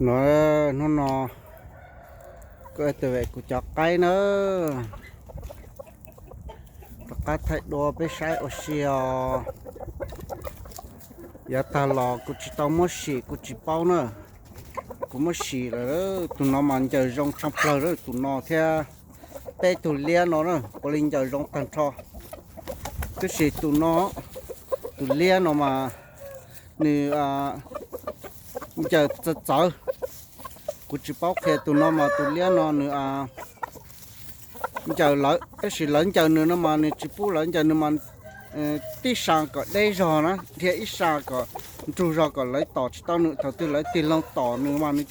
No, hnub no kuv tus vem kuv cov qaib na, rov qab thaij dua peb saib ua si os. Yav tag los kuv tsis tau muab sim kuv tsis paub na. Kuv muab sim lawm, tus no mas ncaws zoo tshaj plaws lawm, tus no thiab peb tug liab no na ua li ncaws zoo tag nrho. Tab sis tus no, tus liab no mas nws ncaws txawv txawv. Kuv tsis paub qhia, tus no mas tus liab no nws ncaws lawv, tab sis lawv ncaws nws no mas nws tsis pub lawv ncaws, nws mas tib sa kom deb zog na, dhia ib sa kom nrug zog kom lawv tom tsis tau nws. Thaum twg lawv tig loo tom nws mas nws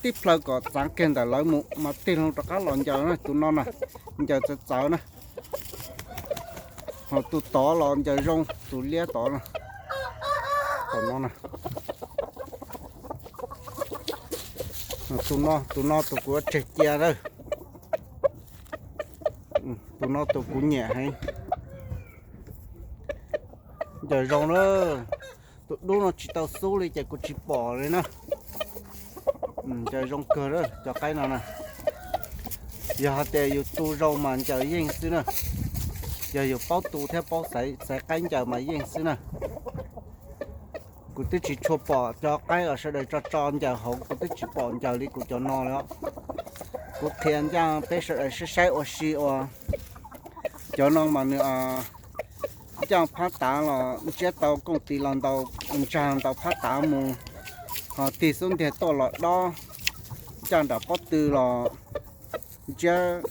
tib plhaw kom txav kiag ntawm lawv mus mas tig loo rov qab los ncaws na. Tus no na, ncaws txawv txawv na. Ho tus tod los ncaws zoo, tus liab tod no. Tom no na. Tus no, tus no tus kuv tseg cia lawm. Tus no tus kuv nyiam heev. Ncaws zoo na. Tus dub no tsis tau xub li ces kuv tsis pom li na. Ncaws zoo kawg na cov qaib no na. Yog hais tias yus tu zoo mas ncaws yeej xwb na. Yog yus paub tu thiab paub xaiv qaib ncaws mas yeej xwb na. Kuv twb tsis tshua pom cov qaib uas sawv daws tso tso ncaws hauv, kuv twb tsis pom ncaws li kuv cov no li. Kuv qhia ncaj peb sawv daws saib saib ua si uas cov no mas nws ncaj phab tav los ntsiab tau kooj tis los ntaus ntsag ntaus phab tav mus, ho tig xub ntiag tuaj los dob, ncaj nram pob tw los ntsiab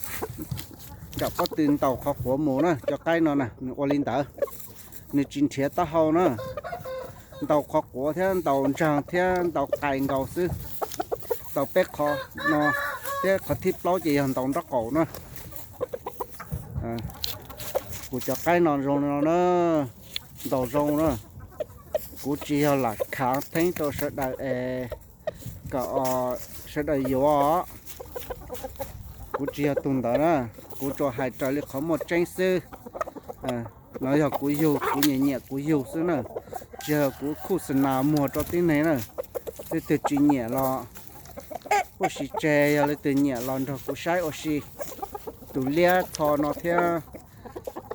nram pob tw ntaus qhov quav mus na. Cov qaib no na nws ua li ntawd, nws tsis nrhiav taub hau na. Ntaus qhov quav thiab ntaus ntsag thiab ntaus qais nkaus xwb. Ntaus peb qho no thiab qhov thib plaub ces yog ntaus nraub qaum na. Kuv cov qaib no zoo no na, ntaus zoo na. Kuv tsis yog lam khav theeb rau sawv daws es kom sawv daws yuav. Kuv tsis yog tus ntawd na, kuv tsuas hais raws li qhov muaj tseeb xwb. No yog kuv yug, kuv nyiam nyiam kuv yug xwb na, tsis yog kuv khuj xa nas muag rau tib neeg na. Leej twg tsis nyiam los huaj si tseg, yog leej twg nyiam los nrog kuv saib ua si. Tus liab txho no thiab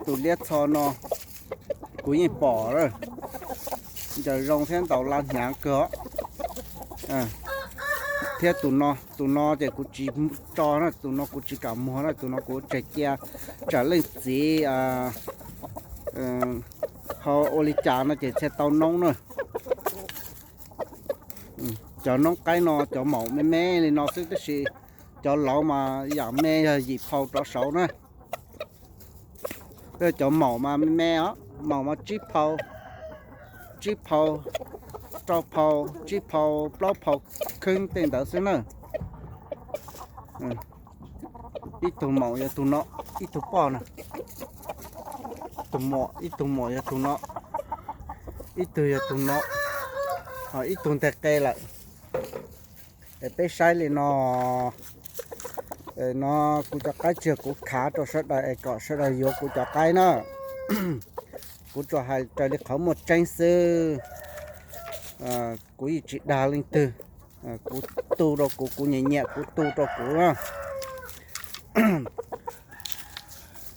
tus liab txho no kuv yeej pom na, ncaws zoo thiab ntaus la hnyav kawg. Thiab tus no, tus no ces kuv tsis tso na, tus no kuv tsis kam muag na, tus no kuv tseg cia, tsam leej txiv ho ua li cas no ces thiaj tau noob na. Cov noob qaib no cov maum me me li no xwb, tab sis cov laus mas yam me yog yim phau rov saud na. Cov maum mas me me os, maum mas tsib phau, tsib phau, rau phau, tsib phau, plaub phau kheeb tej ntawd xwb na. Ib tug maum yog tus no, ib tug poj na, tus muam, ib tug muam yog tus no, ib tug yog tus no, ho ib tug nteg qe lawm. Es peb saib li no, no kuv cov qaib tsis yog kuv khav rau sawv daws es kom sawv daws yuav kuv cov qaib na. Kuv tsuas hais raws li qhov muaj tseeb xwb. Kuv yeej tsis dag leej twg. Kuv tu rau kuv, kuv nyiam nyiam kuv tu rau kuv na.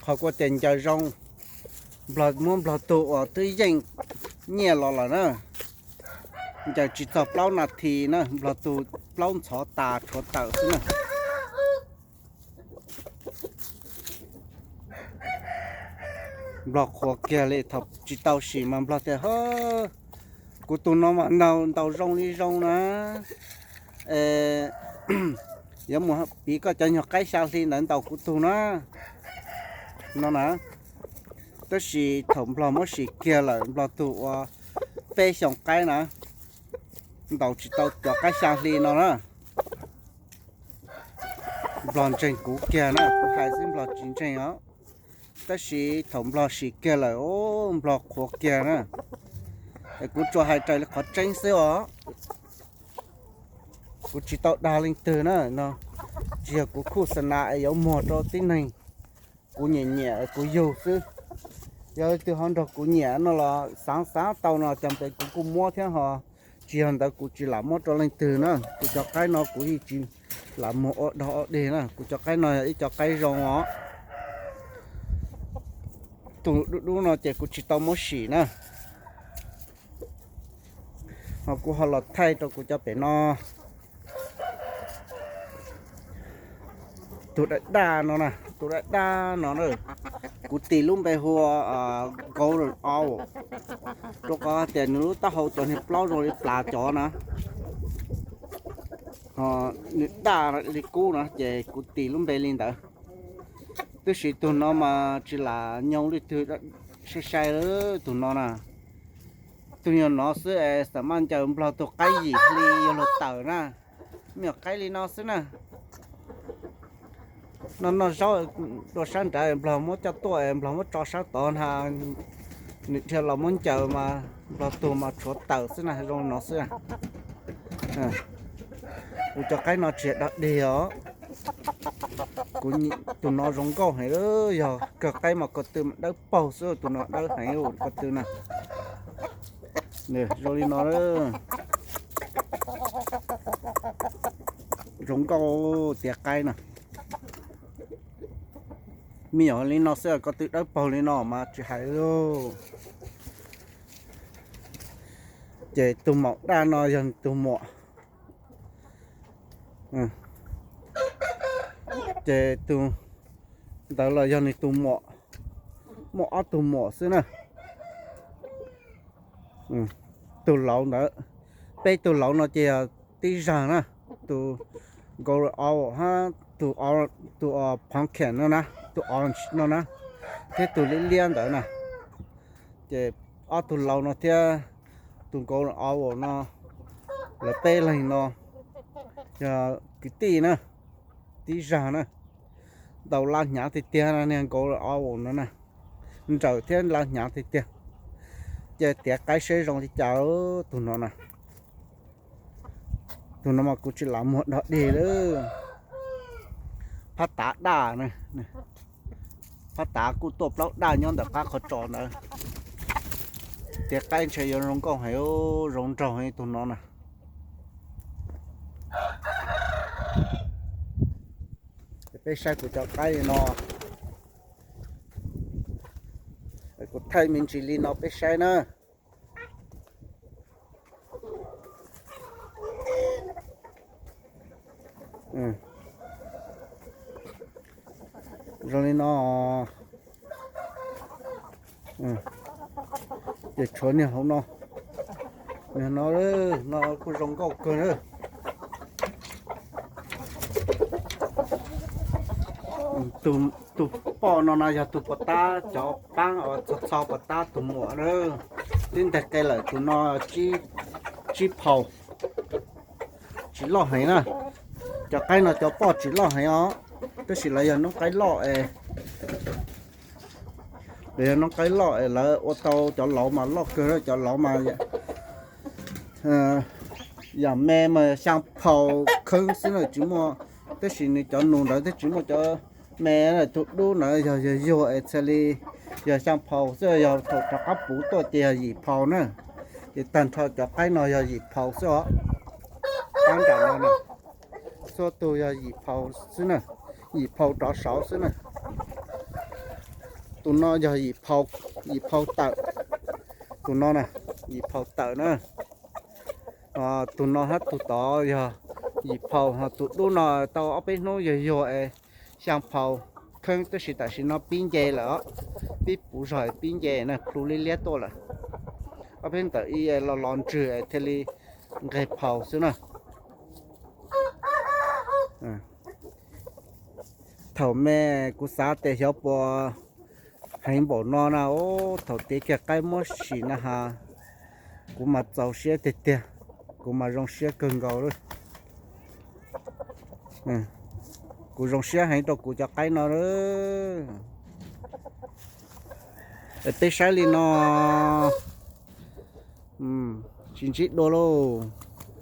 Qhov kuv tias ncaws zoo, nplog muab nplog tug uas twb yeej nyiaj los lawm na, ncaws tsis txog plaub nas this na, nplog tug plaub ntxhov tas tshuav tawm xwb na. Nplog qhuav kiag li, thaum tsis tau sim mas nplog tias, Kuv tus no mas ntaus zoo li zoo na, yuav mus piv koj cov nyuag qaib xya hli ntawd ntaus kuv tug na, no na. Tab sis thaum nplog muab sim kiag lawm, nplog tug ua peb xyoos qaib na, ntaus tsis tau cov qaib xya hli no na. Nplog ntseeg kuv kiag na, kuv hais xwb nplog tsis ntseeg os. Tab sis thaum nplog sim kiag lawm, nplog qhuav kiag na. Es kuv tsuas hais raws li qhov tseeb xwb os. Kuv tsis tau dag leej twg na, no tsis yog kuv khuj xa nas es yuav muag rau tib neeg. Kuv nyiam nyiam kuv yug xwb. Yog leej twg ho nrog kuv nyiam no los xaav xaav tau no cas pes kuv kuj muab thiab ho. Tsis yog ntawd kuv tsis lam muab rau leej twg na, kuv cov qaib no kuv yeej tsis lam muag ua dog ua dig na, kuv cov qaib no yog ib co qaib zoo os. Tus dub dub no ces kuv tsis tau muab sim na, ho kuv ho los thaij rau kuv cov pem no. Tus daj daj no na, tus daj daj no na, kuv tis lub npe hu ua Golden Owl, rau qhov tias nws lub taub hau cov niag plaub zoo li plas cov na, ho nws daj li kub no ces kuv tis lub npe li ntawd. Tab sis tus no mas tsis lam nyoog li twg, sai sai tus no na. Tus nyuag no xwb es xam maj ncaws nplog tus qaib yim hli yuav luag tawm na. Me nyuam qaib li no xwb na. Noj noj zaub dua sab nrad, nplog muab coj tuaj, nplog muab tso sab tod na, nws dhia los muab ncaws mas nplog tug mas tshuav tawm xwb na, zoo li no xwb na. Kuv cov qaib no tsis yog dog dig os. Kuv, tus no zoo nkauj heev, yog kawg qaib mas ko tw mas dawb paug xwb, tus no dawb heev ko tw na. Zoo li no, zoo nkauj tiav qaib no. Me nyuam li no xwb ko tw dawb paug li no mas tsis hais lauj. Ces tus maum daj no yog nws tus muam. Ces tus ntawd los yog nws tus muam. Muaj ob tug muam xwb na. Tus laus ntawd, peb tug laus no ces yog tib zag na, tus Golden Owl hab tus, tus pumpkin no na, tus orange no na, thiab tus liab liab ntawd na. Ces ob tug laus no thiab tus Golden Owl no, lawv peb leeg no yog kwv tij na, tib zag na. Ntau lab hnyav tiag tiag no, niag Golden Owl no na, nrawm thiab lab hnyav tiag tiag. Ces tiav qaib seb zoo li cas tus no na. Tus no mas kuv tsis lam muag dog dig lawm. Phab tav daj na, phab tav kuj tuaj plaub daj nyob ntawm qab qhov tsos ntawd. Tiav qaib ntshe yuav zoo nkauj heev, zoo nraug heev tus no na. Peb saib kuv cov qaib no, kuv thaij me ntsis li no peb saib na. Zoo li no. Ces tshuav niag hauv no, niag no, no kuj zoo nkauj kawg na. Tus poj no na yog tus pov tab, cov paab txho txho pov tab tus muam na. Twb nteg qe lawm, tus no tsib phaus, tsis loj heev na. Cov qaib no cov poj tsis loj heev os, tab sis lawv yog noob qaib loj es, lawv yog noob qaib loj es lawv ua tau cov lauv mas loj kawg, cov lauv mas yam me mas xyaa phaus kheeb xwb na, tsis muaj, tab sis nws cov nus ntawd twb tsis muaj cov me. Tus dub ntawd yog yug yug es txhia li yog xyaa phaus xwb, yog thaum rov qab puv tuaj ces yog yim phaus na. Ces tag nrho cov qaib no yog yim phaus xwb os. Qaib nram no na, txhua tus yog yim phaus xwb na, yim phaus rov saud xwb na. Tus no yog yim phaus, yim phaus tawm, tus no na, yim phaus tawm na. Tus no hab tus tod yog yim phaus, ho tus dub no tau ob peb hnub yog yug es xyaa phaus kheeb, tab sis tam sim no pib nce lawm os, pib puv zog pib nce na, plhu liab liab tuaj lawm. Ob peb ntawm ib los los ntswg thiaj li nqeg phaus xwb na. Thaum me kuv xav tias xyov puas heev npaum no na, thaum tiav kiag qaib muab sim na has, kuv mas txaus siab tiag tiag, kuv mas zoo siab kawg nkaus lawm. Kuv zoo siab heev rau kuv cov qaib no lawm. Es peb saib li no, tsis ntsib dua lauj.